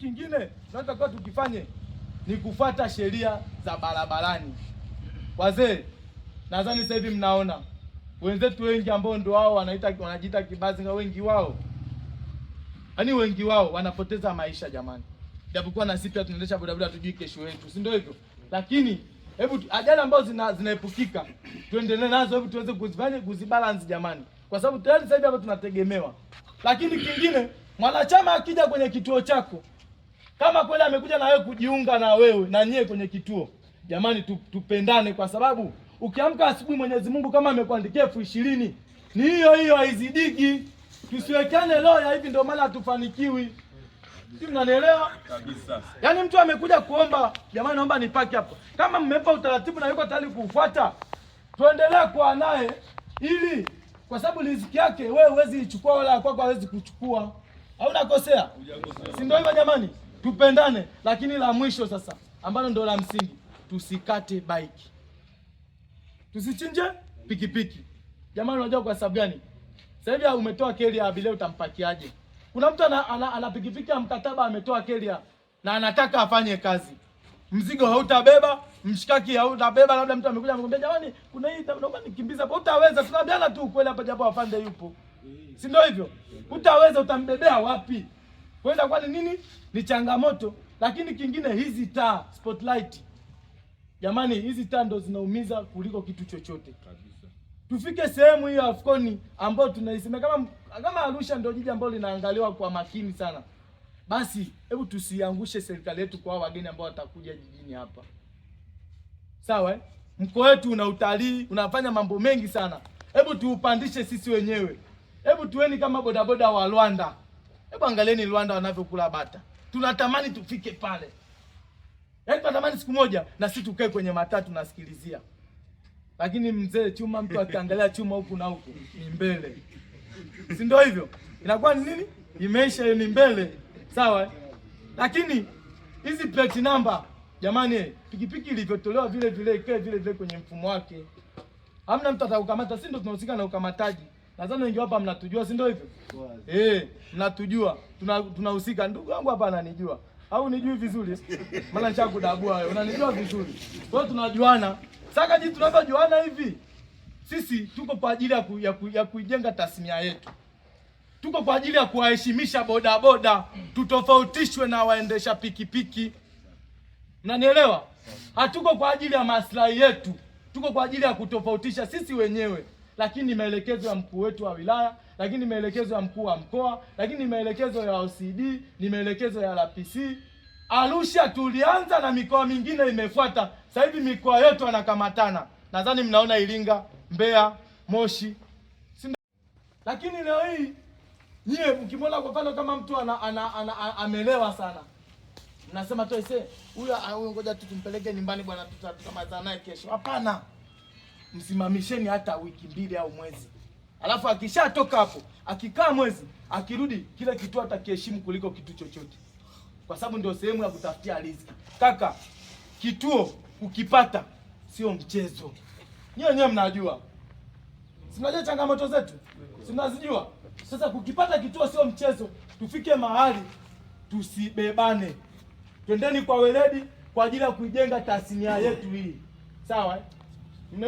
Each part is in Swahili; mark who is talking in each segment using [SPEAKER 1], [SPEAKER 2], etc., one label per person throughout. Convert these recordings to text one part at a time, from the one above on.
[SPEAKER 1] kingine tunatakiwa tukifanye ni kufuata sheria za barabarani. Wazee, nadhani sasa hivi mnaona wenzetu wengi ambao ndio wao wanajiita kibazinga, wengi wao yaani wengi wao wanapoteza maisha jamani. Japokuwa na sisi pia tunaendesha bodaboda, hatujui kesho yetu, si ndio hivyo? Lakini hebu ajali ambazo zinaepukika tuendelee nazo, hebu tuweze kuzifanya kuzibalance jamani, kwa sababu tayari sasa hivi hapa tunategemewa. Lakini kingine, mwanachama akija kwenye kituo chako, kama kweli amekuja na wewe kujiunga na wewe na nyie kwenye kituo, jamani, tupendane, kwa sababu ukiamka asubuhi Mwenyezi Mungu kama amekuandikia 20,000 ni hiyo hiyo, haizidiki. Tusiwekane roho ya hivi, ndio maana hatufanikiwi. Si mnanielewa?
[SPEAKER 2] Kabisa.
[SPEAKER 1] Yaani mtu amekuja kuomba, jamani, naomba nipaki hapo. Kama mmempa utaratibu na yuko tayari kuufuata, tuendelee kuwa naye ili kwa sababu riziki yake wewe huwezi ichukua wala kwako hawezi kuchukua. Au nakosea? Si ndio hivyo jamani? Tupendane, lakini la mwisho sasa ambalo ndio la msingi, tusikate bike. Tusichinje pikipiki. Jamani, unajua kwa sababu gani? Sasa hivi umetoa keli ya abiria utampakiaje? Kuna mtu ana pikipiki ya mkataba ametoa keria na anataka afanye kazi. Mzigo hautabeba, mshikaki hautabeba, labda mtu amekuja amekwambia jamani, kuna hii naomba nikimbize hapo. Utaweza? Tunaambiana tu ukweli hapa, japo afande yupo. Si ndio hivyo? Utaweza, utambebea wapi? Kwa hiyo itakuwa ni nini? Ni changamoto. Lakini kingine, hizi taa spotlight. Jamani, hizi taa ndo zinaumiza kuliko kitu chochote.
[SPEAKER 2] Kabisa.
[SPEAKER 1] Tufike sehemu hiyo Afcon ambayo tunaisema kama Arusha ndio jiji ambalo linaangaliwa kwa makini sana. Basi hebu tusiangushe serikali yetu kwa wageni ambao watakuja jijini hapa. Sawa eh? Mkoa wetu una utalii, unafanya mambo mengi sana. Hebu tuupandishe sisi wenyewe. Hebu tuweni kama bodaboda wa Rwanda. Hebu angalieni Rwanda wanavyokula bata. Tunatamani tufike pale. Yaani tunatamani siku moja na sisi tukae kwenye matatu nasikilizia. Lakini mzee chuma, mtu akiangalia chuma huku na huku ni mbele. Si ndio hivyo? Inakuwa ni nini? Imeisha hiyo, ni mbele. Sawa eh? Lakini hizi plate number jamani, pikipiki ilivyotolewa vile vile ikae vile vile kwenye mfumo wake. Hamna mtu atakukamata, si ndio tunahusika na ukamataji. Nadhani wengi hapa mnatujua, si ndio hivyo? Mnatujua. Tunahusika. Ndugu yangu hapa ananijua. Au nijui vizuri? Maana nishakudabua wewe. Unanijua vizuri. Kwa hiyo tunajuana. Sasa jinsi tunavyojuana hivi, sisi tuko kwa ajili ya kuijenga tasnia yetu. Tuko kwa ajili ya kuwaheshimisha bodaboda, tutofautishwe na waendesha pikipiki. Mnanielewa? Hatuko kwa ajili ya maslahi yetu, tuko kwa ajili ya kutofautisha sisi wenyewe. Lakini maelekezo ya mkuu wetu wa wilaya, lakini maelekezo ya mkuu wa mkoa, lakini maelekezo ya OCD, ni maelekezo ya RPC. Arusha tulianza na mikoa mingine imefuata. Sasa hivi mikoa yote wanakamatana. Nadhani mnaona Iringa, Mbeya, Moshi. Lakini leo hii nyie mkimwona kwa mfano kama mtu amelewa sana, mnasema tu aisee, huyu ngoja tu tumpeleke nyumbani bwana, tutamaliza naye kesho. Hapana, msimamisheni hata wiki mbili au mwezi, alafu akishatoka hapo, akikaa mwezi, akirudi, kile kituo atakiheshimu kuliko kitu chochote, kwa sababu ndio sehemu ya kutafutia riziki. Kaka, kituo ukipata sio mchezo. Nyie wenyewe mnajua, si mnajua changamoto zetu, si mnazijua? Sasa kukipata kituo sio mchezo. Tufike mahali tusibebane, twendeni kwa weledi kwa ajili ya kuijenga tasnia yetu hii, sawa eh?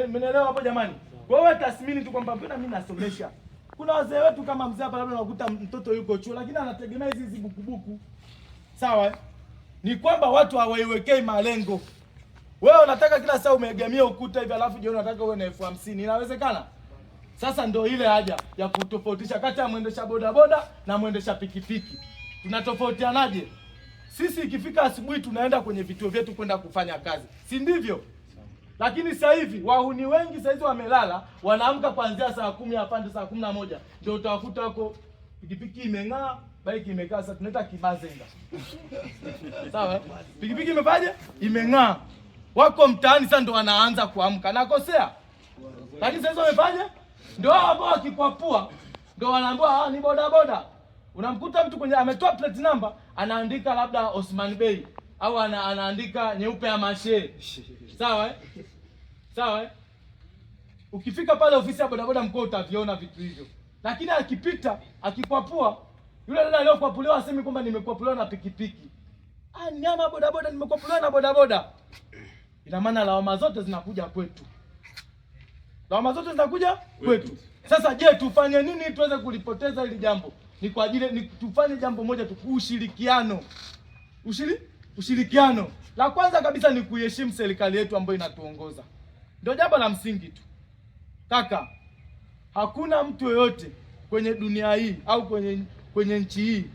[SPEAKER 1] Mnaelewa hapo jamani? Wewe tathmini tu kwamba mbona mimi nasomesha. Kuna wazee wetu kama mzee hapa, labda unakuta mtoto yuko chuo lakini anategemea hizi hizi bukubuku, sawa eh? Ni kwamba watu hawaiwekei malengo. Wewe unataka kila saa umeegemea ukuta hivi, alafu jioni unataka uwe na 50,000. Inawezekana? Sasa ndio ile haja ya kutofautisha kati ya mwendesha bodaboda na mwendesha pikipiki. Tunatofautianaje? Sisi ikifika asubuhi tunaenda kwenye vituo vyetu kwenda kufanya kazi, si ndivyo? Lakini sasa hivi wahuni wengi sasa hizi wamelala, wanaamka kuanzia saa 10 hapande saa 11 ndio utawakuta wako pikipiki imeng'aa, bike imekaa. Sasa tunaita kibazenga. Sawa? Pikipiki imefaje? Imeng'aa. Wako mtaani sasa ndio wanaanza kuamka. Nakosea? Lakini sasa wamefaje? Ndio hao ambao wakikwapua ndio wanaambiwa ni boda boda. Unamkuta mtu kwenye ametoa plate number anaandika labda Osman Bey au anaandika nyeupe ya mashe. Sawa eh? Sawa eh? Ukifika pale ofisi ya bodaboda mkoa utaviona vitu hivyo. Lakini akipita akikwapua, yule dada aliyokwapuliwa asemi kwamba nimekwapuliwa na pikipiki. Ah, nyama bodaboda, nimekuwa na bodaboda. Ina maana lawama zote zinakuja kwetu, lawama zote zinakuja kwetu. Sasa je, tufanye nini tuweze kulipoteza hili jambo? Ni kwa ajili ni tufanye jambo moja tu, ushirikiano. Ushirikiano la kwanza kabisa ni kuiheshimu serikali yetu ambayo inatuongoza, ndio jambo la msingi tu kaka. Hakuna mtu yoyote kwenye dunia hii au kwenye nchi hii,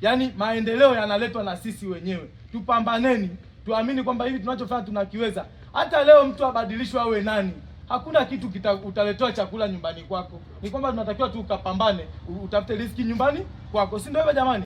[SPEAKER 1] yaani maendeleo yanaletwa na sisi wenyewe. Tupambaneni, tuamini kwamba hivi tunachofanya tunakiweza. Hata leo mtu abadilishwe awe nani, hakuna kitu utaletewa chakula nyumbani kwako. Ni kwamba tunatakiwa tu ukapambane, utafute riziki nyumbani kwako, si ndio hivyo jamani?